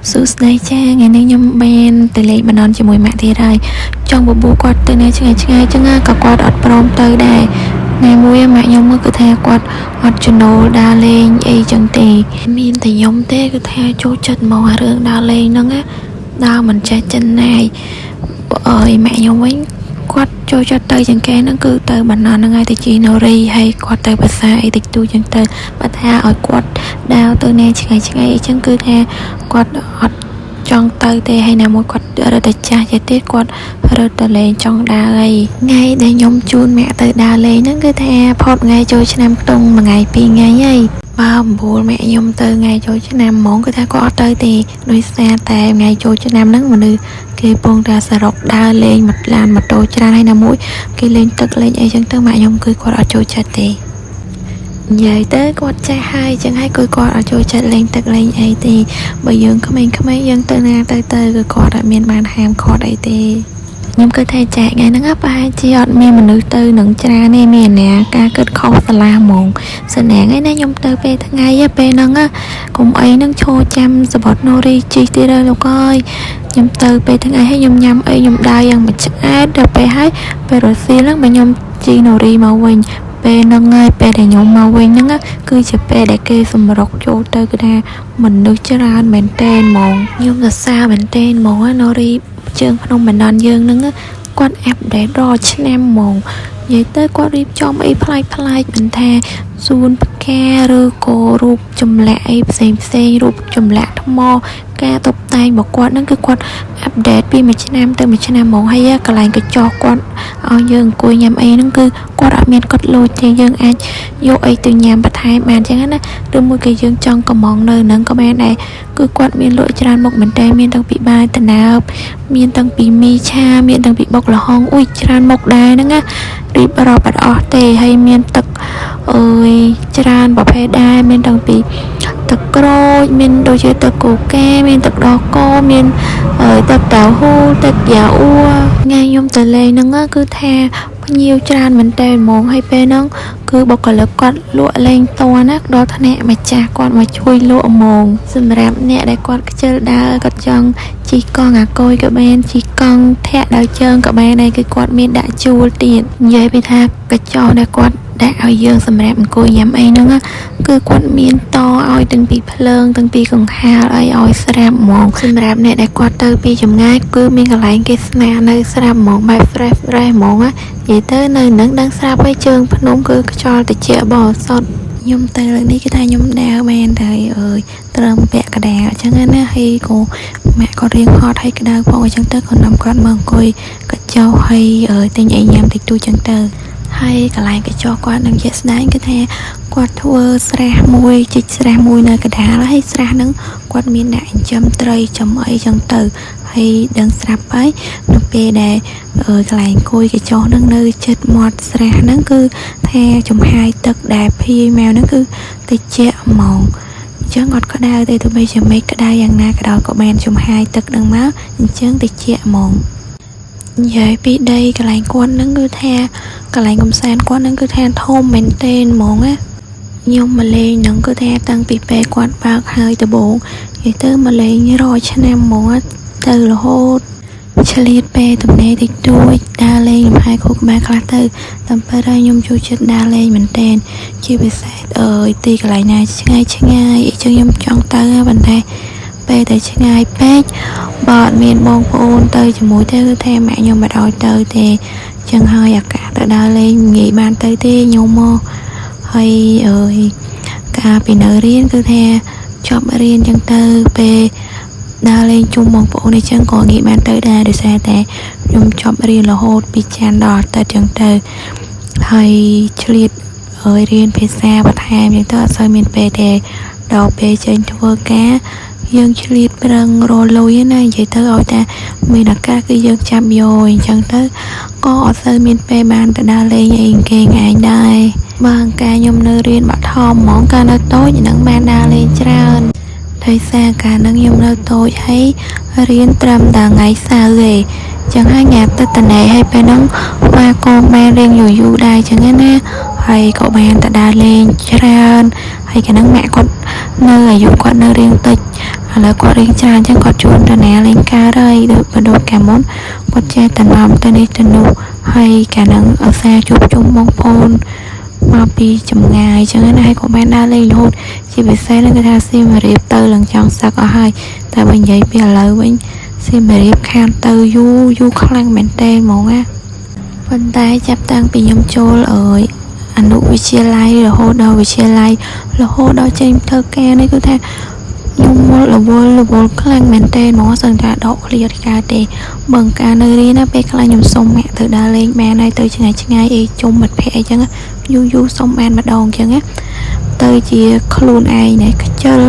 សួស្តីចាថ្ងៃនេះខ្ញុំបានទៅលេងបណ្ដនជាមួយម៉ាក់ទៀតហើយចង់បបួលគាត់ទៅណាឆ្ងាយឆ្ងាយចឹងក៏គាត់អត់ព្រមទៅដែរថ្ងៃមួយម៉ាក់ខ្ញុំគឺថាគាត់អត់ចំណូលដើរលេងអីចឹងទេមានតែខ្ញុំទេគឺថាចូលចិត្តហ្មងអារឿងដើរលេងហ្នឹងណាដើរមិនចេះចិនណាយអើយម៉ាក់ខ្ញុំវិញគាត់ចូលចិត្តទៅជាងគេហ្នឹងគឺទៅបណ្ដនហ្នឹងហើយទៅជីណូរីហើយគាត់ទៅភាសាអីតិចតួចចឹងទៅបើថាឲ្យគាត់ដើរទៅណាឆ្ងាយឆ្ងាយអីចឹងគឺថាគាត់អត់ចង់ទៅទេហើយណាមួយគាត់រត់តែចាស់ចេះទៀតគាត់រត់តែលេងចង់ដើរអីថ្ងៃដែលខ្ញុំជូនម៉ាក់ទៅដើរលេងហ្នឹងគឺថាផុតថ្ងៃចូលឆ្នាំខ្ទង់មួយថ្ងៃពីរថ្ងៃហើយបើអំបូលម៉ាក់ខ្ញុំទៅថ្ងៃចូលឆ្នាំហ្មងគឺថាគាត់អត់ទៅទេដោយសារតែថ្ងៃចូលឆ្នាំហ្នឹងមនុស្សគេពងតែសរុបដើរលេងមកឡានម៉ូតូច្រើនហើយណាមួយគេលេងទឹកលេងអីចឹងទៅម៉ាក់ខ្ញុំគឺគាត់អត់ចូលចិត្តទេ និយាយទៅគាត់ចេះហើយចឹងហើយគឺគាត់អត់ចូលចិត្តលេងទឹកលេងអីទេបើយើងក្មេងៗយើងទៅណាទៅទៅគឺគាត់អត់មានបានហាមឃាត់អីទេខ្ញុំគិតថាចែកថ្ងៃហ្នឹងប្រហែលជាអត់មានមនុស្សទៅនឹងច្រើនទេមានអ្នកការគិតខុសស្រឡះហ្មងសណាងឯណាខ្ញុំទៅពេលថ្ងៃពេលហ្នឹងកុំអីហ្នឹងឈរចាំសបុតណូរីជីទៀតហើយលោកអើយខ្ញុំទៅពេលថ្ងៃហើយខ្ញុំញ៉ាំអីខ្ញុំដើរយ៉ាងមួយឆ្អែតដល់ពេលហើយពេលរសៀលហ្នឹងបើខ្ញុំជីណូរីមកវិញពេលហ្នឹងហើយពេលដែលខ្ញុំមកវិញហ្នឹងគឺជាពេលដែលគេសម្រុកចូលទៅគឺថាមនុស្សច្រើនមែនតេនហ្មងខ្ញុំសរសើរមែនតេនហ្មងណូរីជើងភ្នំបណ្ដនយើងហ្នឹងគាត់ update រាល់ឆ្នាំហ្មងនិយាយទៅគាត់រៀបចំអីប្លែកប្លែកមិនថាសួនផ្កាឬក៏រូបចម្លាក់អីផ្សេងផ្សេងរូបចម្លាក់ថ្មការតុបតែងរបស់គាត់ហ្នឹងគឺគាត់ update ពីមួយឆ្នាំទៅមួយឆ្នាំហ្មងហើយកន្លែងកញ្ចក់គាត់ឲ្យយើងអង្គុយញ៉ាំអីហ្នឹងគឺគាត់អត់មានគាត់លួចទេយើងអាចយកអីទៅញ៉ាំបន្ថែមបានចឹងណាឬមួយក៏យើងចង់កំងនៅហ្នឹងក៏បានដែរគឺគាត់មានលក់ច្រើនមុខមែនតើមានតាំងពីបាយតំណើបមានតាំងពីមីឆាមានតាំងពីបុកល្ហុងអ៊ុយច្រើនមុខដែរហ្នឹងណារៀបរាប់អត់អស់ទេហើយមានទឹកអើយច្រើនប្រភេទដែរមានតាំងពីទឹកក្រូចមានដូចជាទឹកកូកាមានទឹកដោះគោមានទឹកតៅហ៊ូទឹកយ៉ាអ៊ូថ្ងៃខ្ញុំទៅលេងហ្នឹងគឺថាភ្ញៀវច្រើនមែនតើហ្មងហើយពេលហ្នឹងគឺបុគ្គលិកគាត់លក់លេងតណាដល់ថ្នាក់ម្ចាស់គាត់មកជួយលក់ហ្មងសម្រាប់អ្នកដែលគាត់ខ្ជិលដើរគាត់ចង់ជិះកង់អាកុយក៏បានជិះកង់ធាក់ដោយជើងក៏បានដែរគឺគាត់មានដាក់ជួលទៀតនិយាយពីថាកញ្ចក់ដែលគាត់ដាក់ឲ្យយើងសម្រាប់អង្គុយញ៉ាំអីហ្នឹងគឺគាត់មានតឲ្យទាំងពីភ្លើងទាំងពីកង្ហារអីឲ្យស្រាប់ហ្មងសម្រាប់អ្នកដែលគាត់ទៅពីចម្ងាយគឺមានកន្លែងគេស្នាក់នៅស្រាប់ហ្មងបែប fresh fresh ហ្មងណានិយាយទៅនៅនឹងដឹងស្រាប់ហើយជើងភ្នំគឺខ្យល់ត្រជាក់បរិសុទ្ធខ្ញុំទៅលើកនេះគឺថាខ្ញុំដើរបានតែអើយត្រឹមពាក់កណ្ដាលអញ្ចឹងណាហើយក៏ម៉ាក់គាត់រៀងហត់ហើយក្តៅផងអញ្ចឹងទៅក៏នាំគាត់មកអង្គុយកញ្ចោហើយទិញអីញ៉ាំតិចតួចអញ្ចឹងទៅហើយកន្លែងកញ្ចោគាត់នឹងជាក់ស្ដែងគឺថាគាត់ធ្វើស្រះមួយជីកស្រះមួយនៅកណ្ដាលហើយស្រះហ្នឹងគាត់មានដាក់ចិញ្ចឹមត្រីចំអីចឹងទៅហើយដឹងស្រាប់ហើយនៅពេលដែលកន្លែងអង្គុយកញ្ចោហ្នឹងនៅចិត្តមាត់ស្រះហ្នឹងគឺថាចំហាយទឹកដែលភាយមកហ្នឹងគឺតិចហ្មងអញ្ចឹងអត់ក្តៅទេទោះបីជាមេឃក្តៅយ៉ាងណាក៏ដោយក៏បានចំហាយទឹកហ្នឹងមកអញ្ចឹងតិចហ្មងនិយាយពីដីកន្លែងគាត់ហ្នឹងគឺថាកន្លែងកំសាន្តគាត់ហ្នឹងគឺថាធំមែនទែនហ្មងណាខ្ញុំមកលេងហ្នឹងគឺថាតាំងពីពេលគាត់បើកហើយដំបូងនិយាយទៅមកលេងរាល់ឆ្នាំហ្មងទៅរហូតឆ្លៀតពេលទំនេរតិចតួចដើរលេងលំហែខួរក្បាលខ្លះទៅតាមពិតហើយខ្ញុំចូលចិត្តដើរលេងមែនទែនជាពិសេសអើយទីកន្លែងណាឆ្ងាយឆ្ងាយអីចឹងខ្ញុំចង់ទៅប៉ុន្តែពេលតែឆ្ងាយពេកបើអត់មានបងប្អូនទៅជាមួយទេគឺថាម៉ាក់ខ្ញុំមិនឲ្យទៅទេចឹងហើយឱកាសទៅដើរលេងងាយបានទៅទេខ្ញុំមកហើយអើយកាលពីនៅរៀនគឺថាចប់រៀនចឹងទៅពេលដើរលេងជុំបងប្អូនអីចឹងក៏ងាយបានទៅដែរដោយសារតែខ្ញុំចប់រៀនរហូតពីច័ន្ទដល់អាទិត្យចឹងទៅហើយឆ្លៀតអើយរៀនភាសាបន្ថែមចឹងទៅអត់សូវមានពេលទេដល់ពេលចេញធ្វើការយើងឆ្លៀតប្រឹងរលុយណានិយាយទៅឲ្យតែមានឱកាសគឺយើងចាប់យកអញ្ចឹងទៅក៏អត់សូវមានពេលបានទៅដើរលេងអីគេឯងដែរបើកាលខ្ញុំនៅរៀនបឋមហ្មងកាលនៅតូចនឹងបានដើរលេងច្រើនដោយសារកាលនឹងខ្ញុំនៅតូចហើយរៀនត្រឹមតែថ្ងៃសៅរ៍ទេចឹងហើយថ្ងៃអាទិត្យតនេហើយពេលហ្នឹងវ៉ាកងបានរៀងយូរយូរដែរចឹងណាហើយក៏បានទៅដើរលេងច្រើនហើយកាលហ្នឹងម៉ាក់គាត់នៅអាយុគាត់នៅរៀងតិច ឥឡូវគាត់រៀងច្រើនអញ្ចឹងគាត់ជួនទៅណាលេងកើតហើយដូចបដូរកាលមុនគាត់ចេះតែនាំទៅនេះទៅនោះហើយកាលហ្នឹងឧស្សាហ៍ជួបជុំបងប្អូនមកពីចម្ងាយអញ្ចឹងណាហើយក៏បានដើរលេងរហូតជាពិសេសហ្នឹងគឺថាសៀមរាបទៅឡើងចង់សឹកអស់ហើយតែបើនិយាយពីឥឡូវវិញសៀមរាបខានទៅយូរយូរខ្លាំងមែនតើហ្មងណាប៉ុន្តែចាប់តាំងពីខ្ញុំចូលអើយអនុវិទ្យាល័យរហូតដល់វិទ្យាល័យរហូតដល់ចេញធ្វើការនេះគឺថាខ្ញុំមករវល់រវល់ខ្លាំងមែនតើហ្មងសឹងថាដកឃ្លាកើតទេបើកាលនៅរៀនណាពេលខ្លះខ្ញុំសុំម៉ាក់ទៅដើរលេងបានហើយទៅឆ្ងាយឆ្ងាយអីជុំមិត្តភ័ក្តិអីចឹងយូរយូរសុំបានម្ដងចឹងណាទៅជាខ្លួនឯងនេះខ្ជិល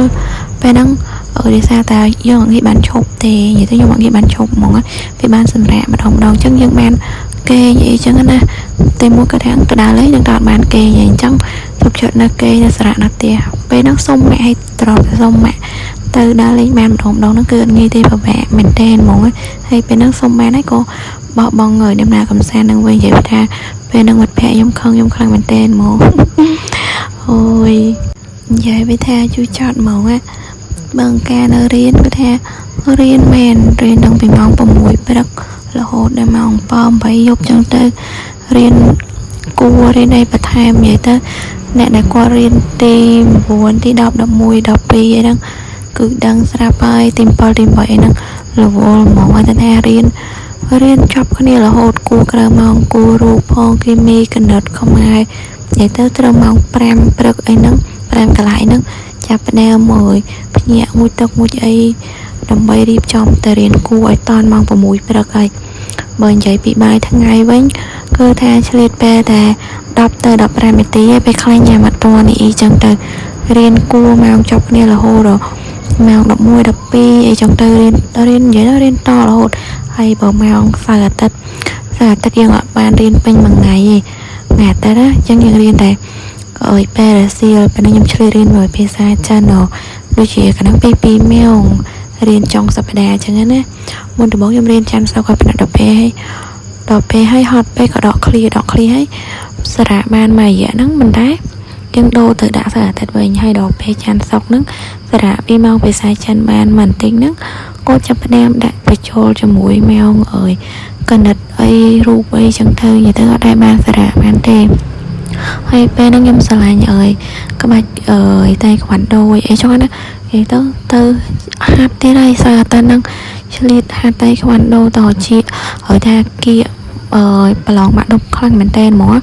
ពេលហ្នឹងអឺដោយសារតែយើងអត់ងាយបានឈប់ទេនិយាយទៅខ្ញុំអត់ងាយបានឈប់ហ្មងពេលបានសម្រាកម្ដងម្ដងចឹងយើងបានគេងអីចឹងណាតែមួយគាត់ថាទៅដើរលេងនឹងតអត់បានគេងអីចឹងសុខចិត្តនៅគេងនៅសារៈនៅផ្ទះពេលហ្នឹងសុំម៉ាក់ឲ្យត្រប់សុំម៉ាក់ទៅដើរលេងបានម្ដងម្ដងហ្នឹងគឺអត់ងាយទេពិបាកមែនតើហ្មងហើយពេលហ្នឹងសុំបានហើយក៏បោះបង់ហើយដំណើរកំសាន្តហ្នឹងវិញនិយាយថាពេលហ្នឹងមិត្តភក្តិខ្ញុំខឹងខ្ញុំខ្លាំងមែនតើហ្មងអូយនិយាយវាថាជូរចត់ហ្មងណាបើការនៅរៀនគឺថារៀនមែនរៀនតាំងពីម៉ោង6ព្រឹករហូតដល់ម៉ោង7 8យប់ចឹងទៅរៀនគួររៀនអីបន្ថែមនិយាយទៅអ្នកដែលគាត់រៀនទី9ទី10 11 12អីហ្នឹងគឺដឹងស្រាប់ហើយទី7ទី8អីហ្នឹងរវល់ហ្មងហើយតែថារៀនរៀនចប់គ្នារហូតគួរក្រៅម៉ោងគួររូបផងគីមីកណិតខ្មែរនិយាយទៅត្រឹមម៉ោង5ព្រឹកអីហ្នឹង5កន្លះអីហ្នឹងចាប់ផ្ដើមមកភ្ញាក់មួយទឹកមួយអីដើម្បីរៀបចំទៅរៀនគួរឲ្យតាន់ម៉ោង6ព្រឹកហើយបើនិយាយពីបាយថ្ងៃវិញគឺថាឆ្លៀតពេលតែ10ទៅ15នាទីឯងពេលខ្លះញ៉ាំអត់ទាន់នេះអីចឹងទៅរៀនគួរម៉ោងចប់គ្នារហូតដល់ម៉ោង11 12អីចឹងទៅរៀនរៀននិយាយទៅរៀនតរហូតហើយបើម៉ោងសៅរ៍អាទិត្យសៅរ៍អាទិត្យយើងអត់បានរៀនពេញមួយថ្ងៃទេថ្ងៃអាទិត្យណាចឹងយើងរៀនតែអើយពេលរសៀលពេលនេះខ្ញុំឆ្លៀតរៀនមួយភាសាចិនដូចជាកណ្ដឹងពី2ម៉ោងរៀនចុងសប្តាហ៍អញ្ចឹងណាមុនដំបូងខ្ញុំរៀនច័ន្ទសុក្រឲ្យផ្នែកដល់ពេលហើយដល់ពេលហើយហត់ពេកក៏ដកឃ្លាដកឃ្លាហើយសារៈបានមួយរយៈហ្នឹងមិនដែរយើងដូរទៅដាក់សៅរ៍អាទិត្យវិញហើយដល់ពេលច័ន្ទសុក្រហ្នឹងសារៈ2ម៉ោងភាសាចិនបានបន្តិចហ្នឹងក៏ចាប់ផ្ដើមដាក់បញ្ចូលជាមួយម៉ោងអើយកណិតអីរូបអីចឹងទៅនិយាយទៅអត់ដែលបានសារៈបានទេហើយពេលហ្នឹងខ្ញុំស្រឡាញ់អើយក្បាច់អើយតែក្បាច់ដូចអីចឹងណានិយាយទៅទៅហាត់ទៀតហើយសើតែហ្នឹងឆ្លៀតហាត់តែក្បាច់ដូតជាហើយថាគៀកអើយប្រឡងបាក់ដប់ខ្លាំងមែនតើហ្មង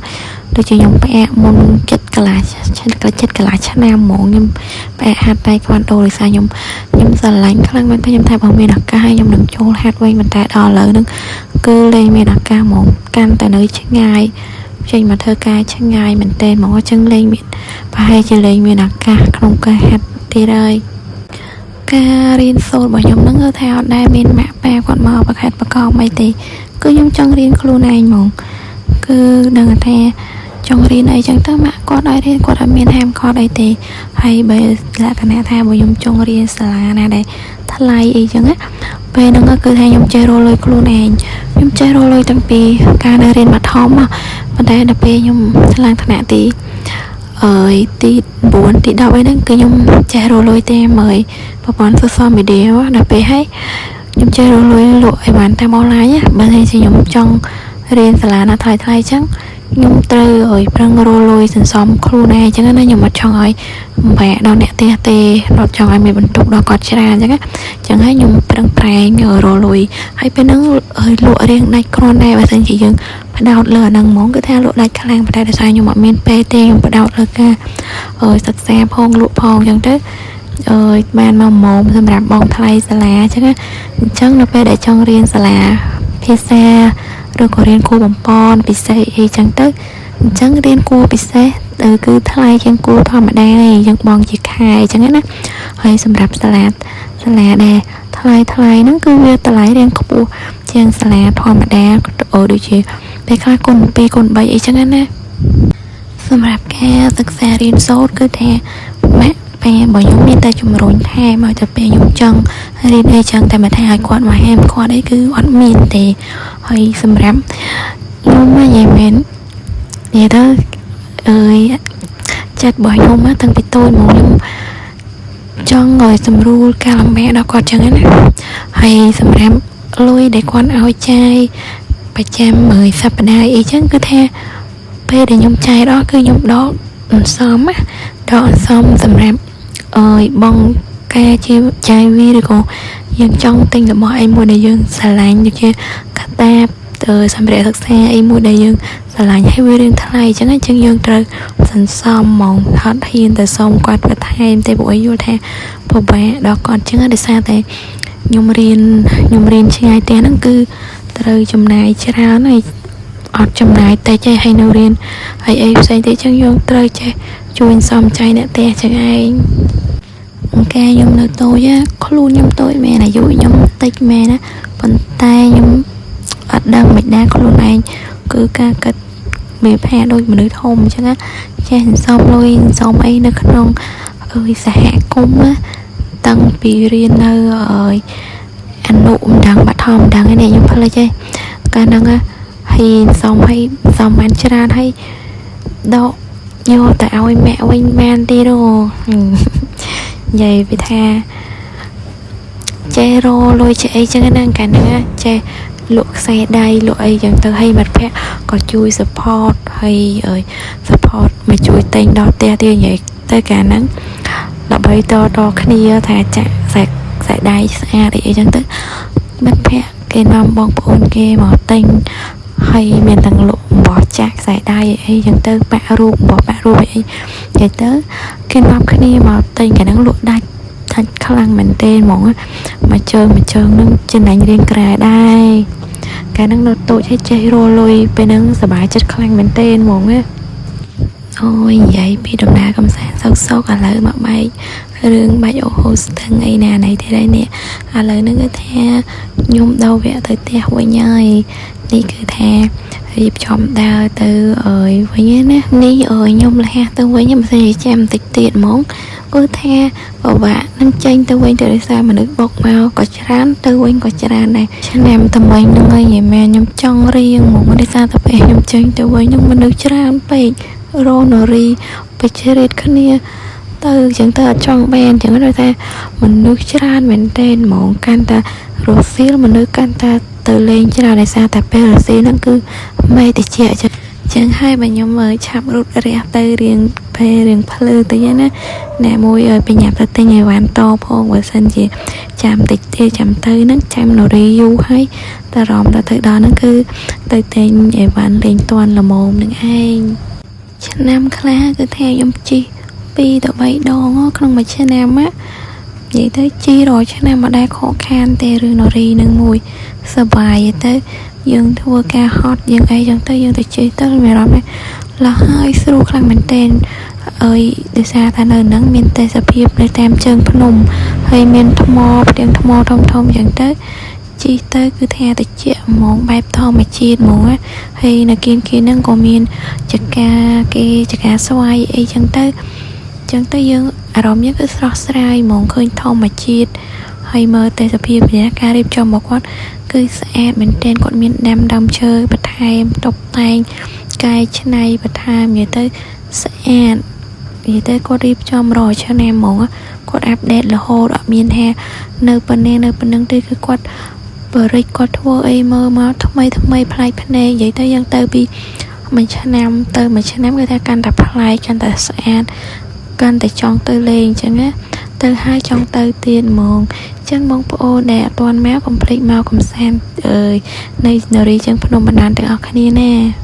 ដូចជាខ្ញុំផ្អាកមុនចិត្តកន្លះចិត្តកន្លះឆ្នាំហ្មងខ្ញុំផ្អាកហាត់តែក្បាច់ដូដោយសារខ្ញុំខ្ញុំស្រឡាញ់ខ្លាំងមែនតើខ្ញុំថាបើមានឱកាសហើយខ្ញុំនឹងចូលហាត់វិញប៉ុន្តែដល់ឥឡូវហ្នឹងគឺលែងមានឱកាសហ្មងកាន់តែនៅឆ្ងាយចេញមកធ្វើការឆ្ងាយមែនតើហ្មងអញ្ចឹងលែងមានប្រហែលជាលែងមានឱកាសក្នុងការហាត់ទៀតហើយការរៀនសូត្ររបស់ខ្ញុំហ្នឹងគឺថាអត់ដែលមានម៉ាក់ប៉ាគាត់មកប្រខេតប្រកបអីទេគឺខ្ញុំចង់រៀនខ្លួនឯងហ្មងគឺដឹងថាចង់រៀនអីចឹងទៅម៉ាក់គាត់ឲ្យរៀនគាត់អត់មានហាមឃាត់អីទេហើយបើលក្ខណៈថាបើខ្ញុំចង់រៀនសាលាណាដែលថ្លៃអីចឹងណាពេលហ្នឹងគឺថាខ្ញុំចេះរកលុយខ្លួនឯងខ្ញុំចេះរកលុយតាំងពីការនៅរៀនបឋមប៉ុន្តែដល់ពេលខ្ញុំឡើងថ្នាក់ទីអើយទី9ទី10អីហ្នឹងគឺខ្ញុំចេះរកលុយតាមហើយប្រព័ន្ធ social media ដល់ពេលហើយខ្ញុំចេះរកលុយលក់អីបានតាមអនឡាញបើមិនជាខ្ញុំចង់រៀនសាលាណាថ្លៃថ្លៃចឹងខ្ញុំត្រូវឲ្យប្រឹងរកលុយសន្សំខ្លួនឯងចឹងណាខ្ញុំអត់ចង់ឲ្យបំបាក់ដល់អ្នកផ្ទះទេអត់ចង់ឲ្យមានបន្ទុកដល់គាត់ច្រើនចឹងណាចឹងហើយខ្ញុំប្រឹងប្រែងរកលុយហើយពេលហ្នឹងលក់រៀងដាច់គ្រាន់ដែរបើសិនជាយើងផ្ដោតលើអាហ្នឹងហ្មងគឺថាលក់ដាច់ខ្លាំងប៉ុន្តែដោយសារខ្ញុំអត់មានពេលទេខ្ញុំផ្ដោតលើការសិក្សាផងលក់ផងចឹងទៅអើយបានមកម៉មសម្រាប់បងថ្លៃសាលាចឹងណាអញ្ចឹងនៅពេលដែលចង់រៀនសាលាភាសាឬក៏រៀនគួរបំពន់ពិសេសអីចឹងទៅអញ្ចឹងរៀនគួរពិសេសគឺថ្លៃជាងគួរធម្មតាឯងយើងបងជាខែអញ្ចឹងណាហើយសម្រាប់សាលាសាលាដែលថ្លៃថ្លៃហ្នឹងគឺវាតម្លៃរៀងខ្ពស់ជាងសាលាធម្មតាដូចជាពេលខ្លះគុណ2គុណ3អីចឹងណាសម្រាប់ការសិក្សារៀនសូត្រគឺថាម៉ាក់ប៉ាបើខ្ញុំមានតែជំរុញថែមឲ្យទៅពេលខ្ញុំចង់រៀនអីចឹងតែមកថាឲ្យគាត់មកហាមគាត់អីគឺអត់មានទេហើយសម្រាប់ខ្ញុំនិយាយមែននិយាយទៅអើយចិត្តរបស់ខ្ញុំតាំងពីតូចមកខ្ញុំ ចង់ឲ្យសម្រួលការលំបាកដល់គាត់ចឹងណាហើយសម្រាប់លុយដែលគាត់ឲ្យចាយប្រចាំមួយសប្តាហ៍អីចឹងគឺថាពេលដែលខ្ញុំចាយដល់គឺខ្ញុំដកអន្សំណាដកអន្សំសម្រាប់អើយបងការជាចាយវាឬក៏យើងចង់ទិញរបស់អីមួយដែលយើងស្រឡាញ់ដូចជាកាតាបទៅសម្ភារៈសិក្សាអីមួយដែលយើងស្រឡាញ់ហើយវារៀងថ្លៃអញ្ចឹងអញ្ចឹងយើងត្រូវសន្សំហ្មងហត់ហ៊ានទៅសុំគាត់បន្ថែមទេព្រោះអីយល់ថាពិបាកដល់គាត់អញ្ចឹងដោយសារតែខ្ញុំរៀនខ្ញុំរៀនឆ្ងាយផ្ទះហ្នឹងគឺត្រូវចំណាយច្រើនហើយអត់ចំណាយតិចទេហើយនៅរៀនហើយអីផ្សេងទៀតអញ្ចឹងយើងត្រូវចេះជួយសំចៃអ្នកផ្ទះចឹងឯងកាខ្ញុំនៅតូចខ្លួនខ្ញុំតូចមែនអាយុខ្ញុំតិចមែនណាប៉ុន្តែខ្ញុំអត់ដឹងមិនដែរខ្លួនឯងគឺការគិតមានផាដូចមនុស្សធំអញ្ចឹងណាចេះសន្សំលុយសន្សំអីនៅក្នុងអើយសហគមន៍ណាតាំងពីរៀននៅអើយអនុមិនដឹងបឋមមិនដឹងឯនេះខ្ញុំភ្លេចឯងកាលហ្នឹងហើយសំហើយសំបានច្រើនហើយដកយកទៅឲ្យម៉ាក់វិញបានទៀតអូនិយាយពីថាចេះរលុយចេះអីចឹងណាកាលហ្នឹងចេះលក់ខ្សែដៃលក់អីចឹងទៅឲ្យមិត្តភក្តិក៏ជួយ support ហើយ support មកជួយទិញដល់ផ្ទះទៀតនិយាយទៅកាលហ្នឹងដើម្បីតតគ្នាថាចាក់ខ្សែខ្សែដៃស្អាតអីអីចឹងទៅមិត្តភក្តិគេនាំបងប្អូនគេមកទិញហើយមានទាំងលក់អំបោះចាក់ខ្សែដៃអីចឹងទៅបាក់រូបអំបោះបាក់រូបអីនិយាយទៅគេនាំគ្នាមកទិញកាលហ្នឹងលក់ដាច់ដាច់ខ្លាំងមែនទែនហ្មងមួយជើងមួយជើងនឹងចំណេញរៀងក្រែដែរកាលហ្នឹងនៅតូចឲ្យចេះរលុយពេលហ្នឹងសប្បាយចិត្តខ្លាំងមែនទែនហ្មងណាអូយនិយាយពីដំណើរកំសាន្តសុកសុកឥឡូវមកបែករឿងបាច់អូហូស្ទឹងអីណាណីទៀតហើយនេះឥឡូវហ្នឹងគឺថាខ្ញុំដល់វគ្គទៅផ្ទះវិញហើយនេះគឺថារៀបចំដើរទៅអើយវិញណានេះអើយខ្ញុំលះទៅវិញមិនស្អីចាំតិចទៀតហ្មងគឺថាពិបាកនឹងចេញទៅវិញទៅដោយសារមនុស្សបុកមកក៏ច្រើនទៅវិញក៏ច្រើនដែរឆ្នាំថ្មីហ្នឹងហើយនិយាយមែនខ្ញុំចង់រៀងហ្មងដោយសារតែពេលខ្ញុំចេញទៅវិញហ្នឹងមនុស្សច្រើនពេករនរីបជ្រៀតគ្នាទៅអញ្ចឹងទៅអត់ចង់បានអញ្ចឹងដោយថាមនុស្សច្រើនមែនទែនហ្មងកាន់តែរសៀលមនុស្សកាន់តែទៅលេងច្រើនដោយសារតែពេលរសៀលហ្នឹងគឺមេតិចអញ្ចឹងចឹងហើយបើខ្ញុំមើលឆាប់រត់រះទៅរៀងពេលរៀងភ្លឺតិចណាអ្នកមួយឲ្យបញ្ញាប់ទៅទិញអីវ៉ាន់តផងបើសិនជាចាំតិចទៀតចាំទៅហ្នឹងចាំនរីយូរហើយតែរំដល់ទៅដល់ហ្នឹងគឺទៅទិញអីវ៉ាន់លេងតាន់ល្មមនឹងឯងឆ្នាំខ្លះគឺថាខ្ញុំជិះ2ទៅ3ដងក្នុងមួយឆ្នាំណានិយាយទៅជីរាល់ឆ្នាំមិនដែលខកខានទេរឿងនរីនឹងមួយសបាយទៅយើងធ្វើការហត់យើងអីចឹងទៅយើងទៅជិះទៅមានអារម្មណ៍ថាលះហើយស្រួលខ្លាំងមែនទែនអើយដោយសារថានៅហ្នឹងមានទេសភាពនៅតាមជើងភ្នំហើយមានថ្មផ្ទាំងថ្មធំធំចឹងទៅជិះទៅគឺថាតិចហ្មងបែបធម្មជាតិហ្មងហើយនៅគៀនគៀនហ្នឹងក៏មានចកាគេចកាស្វាយអីចឹងទៅចឹងទៅយើងអារម្មណ៍យើងគឺស្រស់ស្រាយហ្មងឃើញធម្មជាតិហើយមើលទេសភាពការរៀបចំរបស់គាត់គឺស្អាតមែនទែនគាត់មានដាំដើមឈើបន្ថែមតុបតែងកែច្នៃបន្ថែមនិយាយទៅស្អាតនិយាយទៅគាត់រៀបចំរាល់ឆ្នាំហ្មងគាត់update រហូតអត់មានថានៅប៉ុណ្ណេះនៅប៉ុណ្ណឹងទេគឺគាត់បរិចគាត់ធ្វើអីមើលមកថ្មីថ្មីប្លែកភ្នែកនិយាយទៅយើងទៅពីមួយឆ្នាំទៅមួយឆ្នាំគឺថាកាន់តែប្លែកកាន់តែស្អាតកាន់តែចង់ទៅលេងអញ្ចឹងណាទៅហើយចង់ទៅទៀតហ្មងអញ្ចឹងបងប្អូនដែលអត់ទាន់មកកុំភ្លេចមកកំសាន្តអើយនៅនរីជើងភ្នំបណ្ដានទាំងអស់គ្នាណា។